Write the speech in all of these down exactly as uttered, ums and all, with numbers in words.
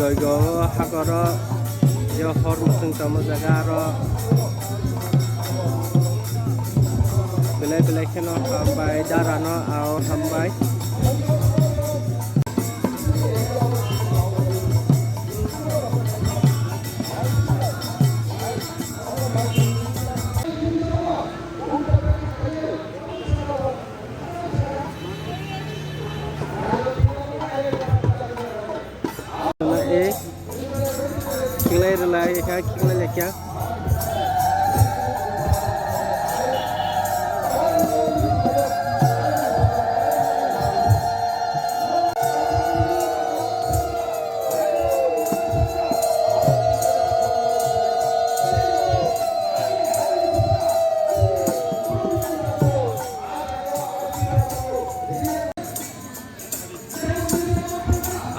Joigo o hakoro je hor muchung tongma jaga aro belai belai kheno hambai darano ao hambai. E, khinglai rwlai kha, khinglai lai kha.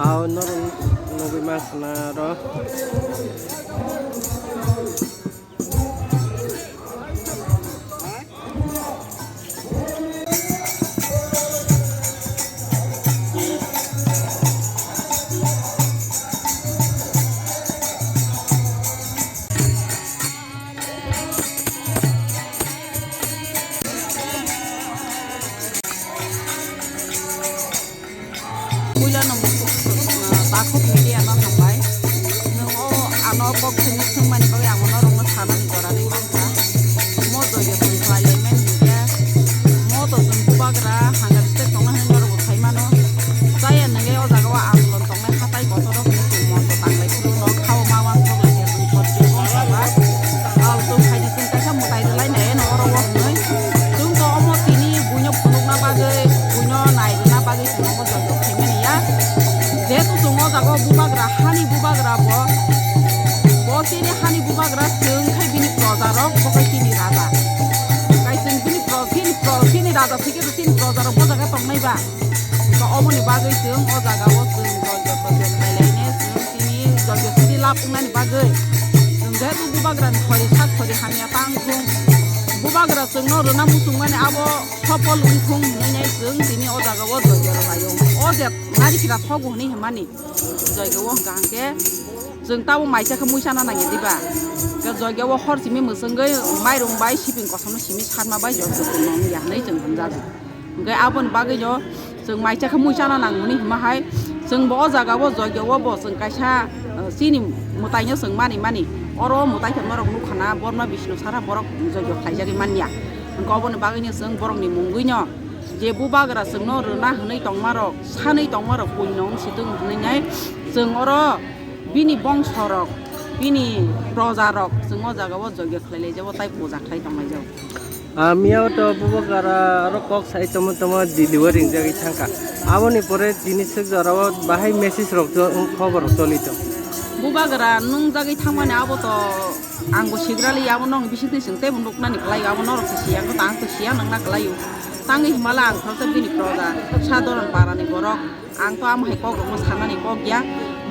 Ao norok nugui mankha na aro. Puila no takhuk media no hambai. Nwng o ano kok thwngwi swngmani bagwi ang norokno sanani jora rwi mankha. Mo joijo chwng khlai laimani hinkhe mo to chwng bubagra hangari state tongna hwnwi norokbo sai mano. Chaya nwngle o jaga o andolon tongnai hatai kotorrok hwnwi chwng monto tanglai phuru no khao ma uansuk lai khe chwng sotwi wng saba. Ao chwng phaidi chwng kaisa mwtai rwlai nai eno oro o hwnwi. Chwng to omo tini buino phunukna bagwi, buino nai rwna bagwi chwng omo joijo khaimani ya. Jehetu chwng o jaga o bubagra, hani bubagra bo, bo chini hani bubagra chwng khai bini proja rok, bo khai chini raja. Kai chwng bini pro-, chini pro-, chini raja thike bo chini proja rok bo jaga tongnai ba. To oboni bagwi chwng o jaga o chwng joijo to chwng khlai laine chwng tini joijo sidi lab wngnani bagwi chwng jehetu bubagra ni khori sak khori hamya tang thung. Bubagra chwngno rwna muchungmani abo sopol wngthung hwnwi nai chwng tini o jaga o joijo rwlaio. O je nari khira thogo hwnwi hwnmani joijo o hwnkha hwnkhe chwng tabo maisa khe muisa na nangya diba? Khe joijo o hor simi mwswngwi mairung bai siping kosom no simi satma bai joijo tongma wngya hwnwi chwng hwnjago. Hwnkhe aboni bagwino chwng maisa khe muisa na nangmani hwnma hai chwng bo o jaga o joijo o bo chwng kaisa, uh, chini mwtaino chwng mani mani. Oro mwtai khe norok nukha na Borma Bishnu sara borok joijo khlaijagwi manya. Hwnkhe oboni bagwino chwng borokni mungwino je bubagra chwngno rwna hwnwi tongmarok, sanwi tongmarok puino wng si thung hwnwi nai chwng oro bini bongsorok, bini projarok chwng o jaga o joijo khlai laijao tei puja khlai tong laijao. Ah, miyao to bubagra aro kok sai tongma tongma delivery ringjagwi thangkha. Aboni pore tini swk jorao bahai message rok jo-, wng khobor rok choli tong. Bubagra nungjagwi thangmani abo to ang bo sigrali abo nong bisingtwi chwng teibo nuknani kwlai abo norok se siya wngkha ta ang to siya nangna kwlai o. Tangwi himala ang khoroksa bini proja sadharon parani borok. Ang to amo hai kok rokno sanani kok ya.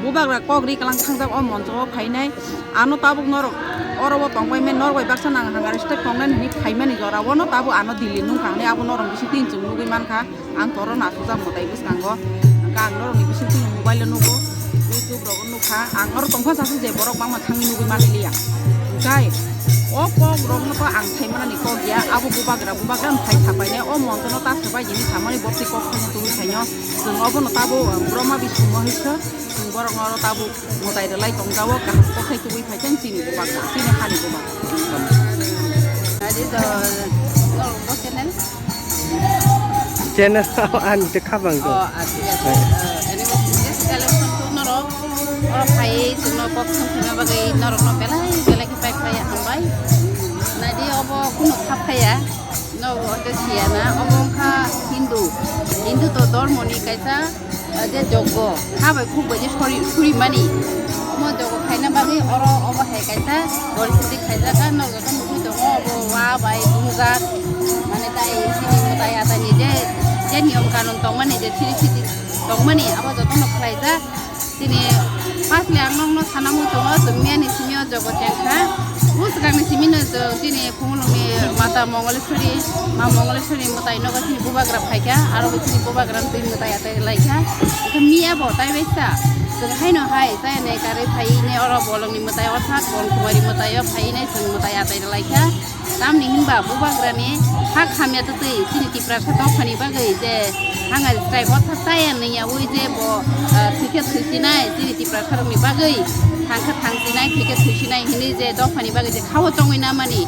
Bubagra kok ri kalang thangjak o moncho o phainai. Ano tabuk norok oro o tongbai men norok bai baksa nang hangari stek tongnai hwnwi phaimani jora o no tabuk ano Delhi nungkha hwnwi abo norok bisi tin chwng nugwi mankha. Ang toro nasujak mwtai bwskango. Hwnkhe ang norokni bisi tin mobile o nugo. YouTube rogo nukha. Ang oro tongkha sasi je borok bangma thangwi nugwi manliya. Hwnkhe o kok rokno to ang thaimanani kok ya. Abo bubagra, bubagra no thai sapainai. O moncho no ta sabai jini samani borti kok thaino tubui thaino. Chwng obono tabuk, uh, Brahma Bishnu Maheswar, chwng borokno oro tabuk mwtai rwlai tongjago, kaham kothai tubui phai chwng chini bubak, chini hani bubak. Adi to, norok bo channel? Channel ani te khabang ko. Oh, adi, adi. Uh, anyway, this collection to norok, oro phai chwngno kok thang thangna bagwi norokno belai belai khe pai khlai hambai. Nadi obo kunu khap khaya. Nogo hwnkhe siya na, omo wngkha Hindu. Hindu to dhormoni kaisa, ah, je joggo, ha bai khuk bai je sori, surimani. Omo joggo khaina bagwi oro obo hai kaisa poristiti khaijak, ah, nogo to nugwi tongo, obo wa bai dungjak, mane tai chini mwtai atai ni je, je niyom kanun tongmani, je siri siti tongmani, abo jotono khlaijak. Chini first le ang nokno sana muchungo, chwng miyani simi o jogo chengkha. Bwswkangni simi no chwng chini Khumulwngni mata Mongoleshwari, ma Mongoleshwari mwtai nogo chini bubagra phaikha, aro bo chini bubagra twi mwtai atai laikha. Khe miya bo tai baisa. Chwng haino hai chaya nai karwi phai nai oro bolongni mwtai o thak, bol khumari mwtai o phai nai chwng mwtai achai rwlai kha. Tamni hinba bubagrani hak hamya twtwi chini Tiprasa dophani bagwi je hangari strike o thak chaya nai yaui je bo, ah, thwikhe thwisinai chini Tiprasa rokni bagwi, thangkhe thangsinai, thwikhe thwisinai hinwi je dophani bagwi je khao tongwi namani.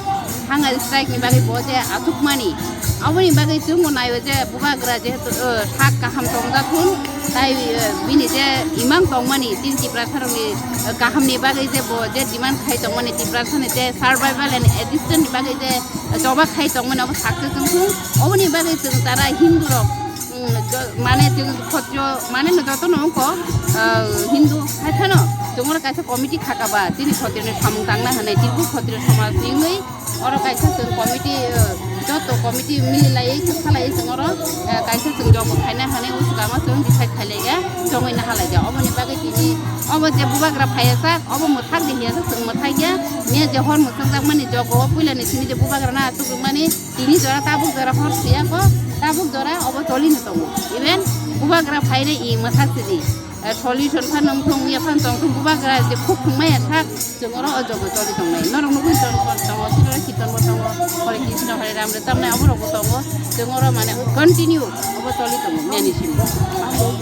Hangari strike ni bagwi bo je achukmani. Aboni bagwi chwngbo naio je bubagra jehetu, eh, sak kaham tongjak thun, tai, eh, bini je imang tongmani, chini Tiprasa rokni, eh, kahamni bagwi je bo je demand khai tongmani, Tiprasa ni je survival and existence ni bagwi je, eh, choba khai tongmani, obo success wngthung. Oboni bagwi chwng tara Hindu rok, mm, jo-, mane chwng khotrio, mane no joto no wngkho, eh, Hindu, hai phano chwng oro kaisa committee khakaba, chini khotrio ni samung tangna hwnwi, Tripura khotrio somaj ni wngwi, Oro kaisa chwng committee, eh, joto committee mili laiwi, kwtha laiwi chwng oro, eh, kaisa chwng jobo khaina hwnwi o swkango chwng decide khailaiya, chongwi naha laija. Oboni bagwi tini obo je bubagra phaiya sak, obo mwthak de hiya sak chwng mwthakya. Miya je hor mwchangjakmani jogo o puilani simi je bubagra na achukmani, tini jora tabuk jora hor siyako, tabuk jora obo cholino tongo. Even bubagra phainai i mwthak sidi. Eh, solution phano wngthung, wngya phano tongthung, bubagra je khuk thwngmaya sak, chwng oro o jogo choli tongnai. Norok nugwi tongo, tongo, Sri Rai Kirtan bo tongo, Hare Krishna, Hare Ram rwchapnai, oborok bo tongo. Chwng oro mane continue obo choli tongo, miyani simi.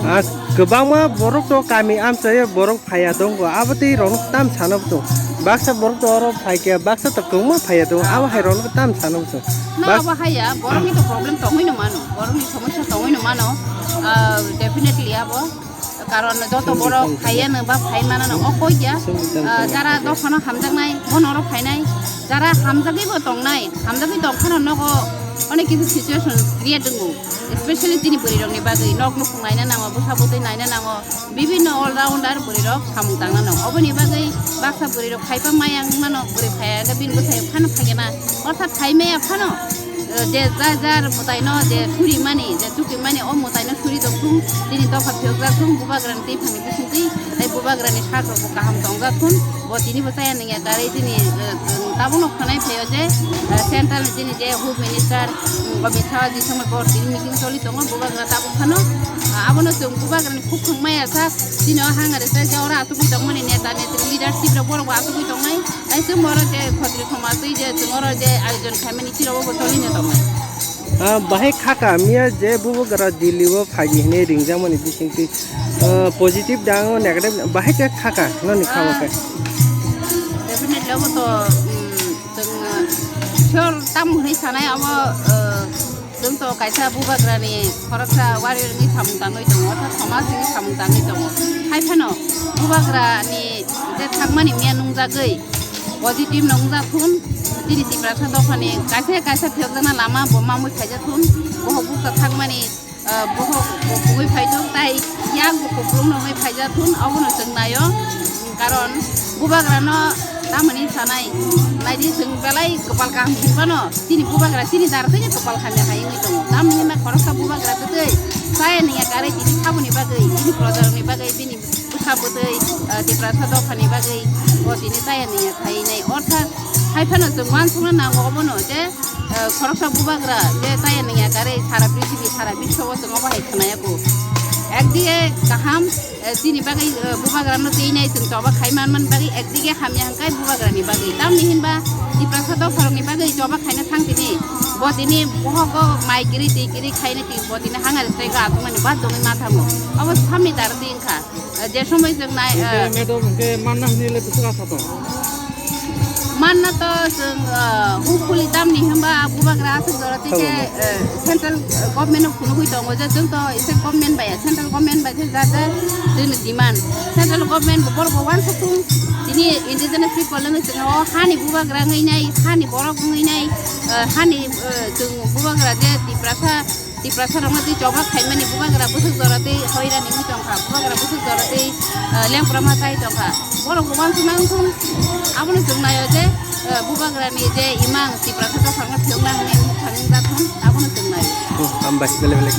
Ah, kwbangma borok to kami amchai borok phaiya tongo, abo tei rok tam sana bo tongo. Baksa borok to oro phaikhe, baksa to kwbangma phaiya tongo, abo hai rok tam sana bo tongo. No, bak- abo haiya, borokni to problem tongwi no mano, borokni somosya tongwi no mano. Ah, definitely abo. Karon joto borok phaiya no ba phai mana no o koi ya. Ah, jara dophano hamjaknai, bono oro phainai. Jara hamjagwi bo tongnai, hamjagwi tong phano nogo onek kisu situation create wngo. Especially chini bwrwi rokni bagwi nok nukhung naina nango, bwsa bwtwi naina nango, bibinno all rounder bwrwi rok samung tangna nango. Oboni bagwi baksa bwrwi rok phaipa maya wng mano, bwrwi phaiya khe bini bwsai phano phaikhe na, orthat phai maya phano. Eh, je jar jar mwtaino je suri mani, je chuki mani, o mwtaino suri tong thung, tini dopha phiyok jak thung, bubagrani twi phangni bisingtwi, tei bubagrani sak rok bo kaham tong jak thung, bo tini bo chaya nangya karwi tini, eh, tabukno khwnai phaio je, eh, central ni tini je Home Minister, mm, Amit Shah ji songma bo tini meeting choli tongo, bubagra tabuk phano, ah, abono chwng bubagrani khuk thwng maya sak, tini o hangari sai je oro atugwi tongmani neta netri leadership rok borok bo atugwi tongnai. Ai chwng oro je khotri thoma twi je chwng oro je ayojon khaimani chiro bo tolino tongnai. Ah, bahai khaka miya je bubagra Delhi o phaidi hinwi ringjakmani bisingtwi, ah, positive da o negative bahai khe khaka noni khama khe. Ah, definitely obo to, um, chwng, uh, sure tam hwnwi sanai obo, uh, Chwng to kaisa bubagrani khoroksa warrior wngwi samung tangwi tongo, orthat somaj wngwi samung tangwi tongo. Hai phano bubagrani je thangmani miya nungjagwi positive nungjak thun, chini Tiprasa dophani kaisa kaisa phiyokjakna lama bo mamwi phaijak thun, bohok bukcha thangmani, ah, bohok bo kubui phaijak tai yak bo kupulung nungwi phaijak thun, obono chwng naio. Karon bubagrano tamoni sanai, naidi chwng belai kwpal kaham hinphano, chini bubagra chini dar twi kwpal hamya hai wngwi tongo. Tamoni hwnba khoroksa bubagra twtwi chaya nangya karwi tini saboni bagwi, bini projarokni bagwi, bini bwsa bwtwi, ah, Tiprasa dophani bagwi bo tini chaya nangya khai nai. Ortha hai phano chwng uansukna nango obono je, ah, khoroksa bubagra je chaya nangya karwi sara prithibi, sara biswo o chwng obo hai khwnaya kho. Ekdige kaham, eh, chini bagwi, eh, bubagrano twi nai chwng choba khai man man bagwi ekdige hamya hwnkhe bubagrani bagwi. Tamni hinba Tiprasa dopharokni bagwi choba khaina thang tini. Bo tini bohogo mai kiri twi kiri khaina twi bo tini hangari swraigo achukmani ba tongwi ma thango. Obo samni dar twi wngkha. Eh, je somoi chwng nai, eh, madam hwnkhe manna hwnwi le bwswk asa tong? Manna to chwng, ah, hopefully tamni hwnba bubagra aswk jora tei khe, eh, central government no phunugwi tongo je chwng to state government bai, central government bai khe ja ja chwngni demand. Central government bo borok bo uansuk thung, tini indigenous people wngwi chwng o hani bubagra wngwi nai, hani borok wngwi nai, eh, hani, eh, chwng bubagra je Tiprasa Tiprasa rokno tei choba khaimani bubagra bwswk jora tei hoirani wngwi tongkha, bubagra bwswk jora tei, eh, lengpra ma chai tongkha. Borok bo uansukna wngthung, abono chwng naio je, eh, bubagrani je imang Tiprasa dophano phiyokna hwnwi wngthang wngjathung, abono chwng naio. Hmm, hambai, belai belai.